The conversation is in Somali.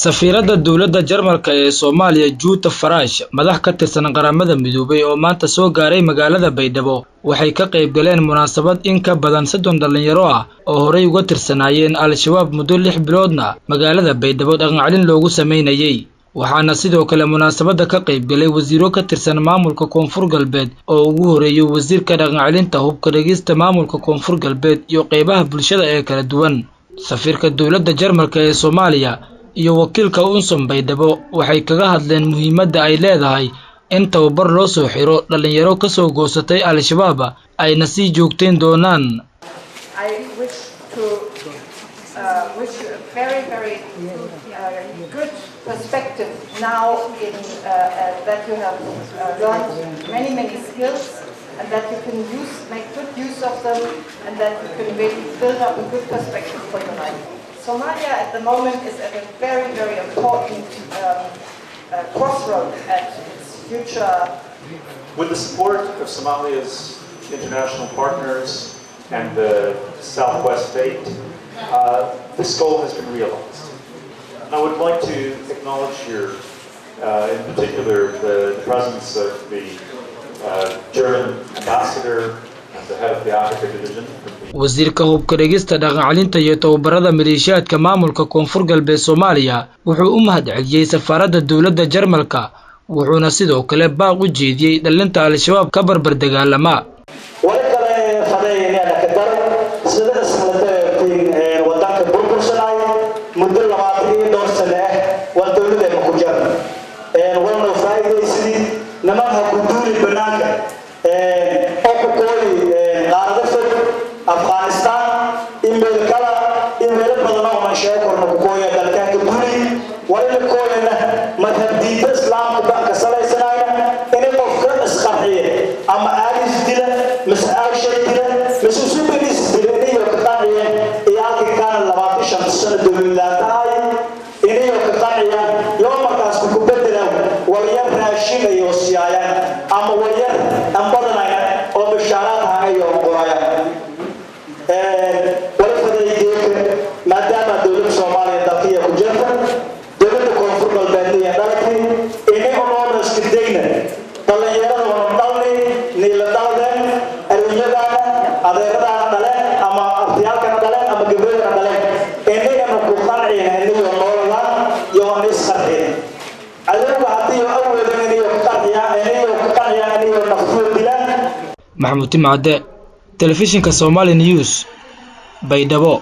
Safiiradda dowladda Jarmalka ee Soomaaliya, Jutta Frasch, madax ka tirsan Qaramada Midoobay oo maanta soo gaaray magaalada Baydhabo, waxay ka qayb galeen munaasabad in ka badan 30 dhalinyaro ah oo horey uga tirsanaayeen Al-Shabaab muddo 6 biloodna magaalada Baydhabo dhaqancelin loogu sameynayay. Waxaana sidoo kale munaasabadda ka qayb galay wasiiro ka tirsan maamulka Koonfur Galbeed oo ugu horeeyay wasiirka dhaqancelinta, hubka dhigista maamulka Koonfur Galbeed iyo qeybaha bulshada ee kala duwan. Safiirka dowladda Jarmalka ee Soomaaliya iyo wakiilka UNSOM Baydhabo waxay kaga hadleen muhiimadda ay leedahay in tababar loo soo xiro dhalinyaro ka soo goosatay Al-Shabaab ayna sii joogteyn doonaan. I wish to wish you a very, very good perspective now in that you have learned many, many skills and that you can use, make good use of them and that you can really build up a good perspective for your life. Somalia at the moment is at a very, very important crossroad at its future. With the support of Somalia's international partners and the Southwest State, this goal has been realized. And I would like to acknowledge here, in particular, the presence of the German ambassador and the head of the Africa division. Wasiirka hubka dhigista, dhaqancelinta iyo tababarada maleeshiyaadka maamulka Koonfur Galbeed Soomaaliya wuxuu u mahadceliyey safaaradda dowladda Jarmalka, wuxuuna sidoo kale baaq u jeediyey dhalinta Al-Shabaab ka barbar dagaalama. Wali kale fadeynayna ka dar sida isla dareertiin wadanka burbursanay muddo 20 iyo dhowr sano ah waa dowladeena ku jira walna faa'iidaysidii niman ha ku duuli banaanka oo ku kooyi qaarada fog, Afghanistan iyo meel kala iyo meelo badan oo man sheego korna ku kooya dalka ka duuli. Walina kooyana madhab diinta Islaamka baan ka salaysanayna inay qofka isqarxiye ama aadis dila mise aashay dila mise usubadiis dila inayo ka qanciyeen iyo halkii kaana 25 sano dowladlaan tahay inayo ka qanciyaan yoo markaas ku bedelaan walyar raashinayo siyaayaan ama walyar aan badanayna oo mishaaraad hanayo qorayaan. Wali fadaygeeka maadaama dowladda Soomaaliya dalkiya ku jirta, dowladda Koonfur Galbeedna iyo dhalkii inay unoona iska dayna dhallinyarada una dhalni niila dhaldeen aruunyadaana adeeradaana dhaleen ama abtiyaalkana dhaleen ama gabdhadana dhaleen inagana ku qancina inayo noolalaan iyo aan isqarxin cadowga haddii awoodan inayo ka qanciyaan, inayo ka qanciyaan, inayo naftiyo dilaan. Maxamuud Timcadde, Telefishinka Somali News, Baydhabo.